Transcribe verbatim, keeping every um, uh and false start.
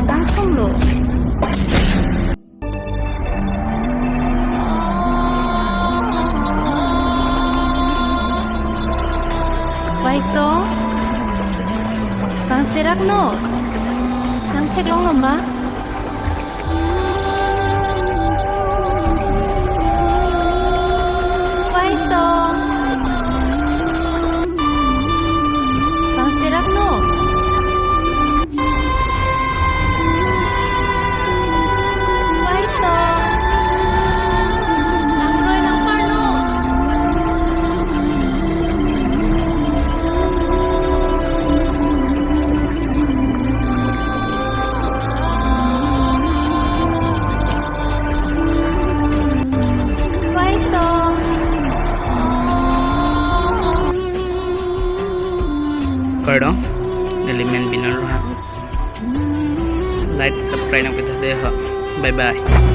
Tangthumlo. Vaisong. Bang serak no. Nang theklonglo ma? Vaisong. Bang serak no. Vaisong. Langroi langparlo. Vaisong. Kardom, neli men Binon Ronghang. Like, subscribe nang pita dei ho. Bye bye.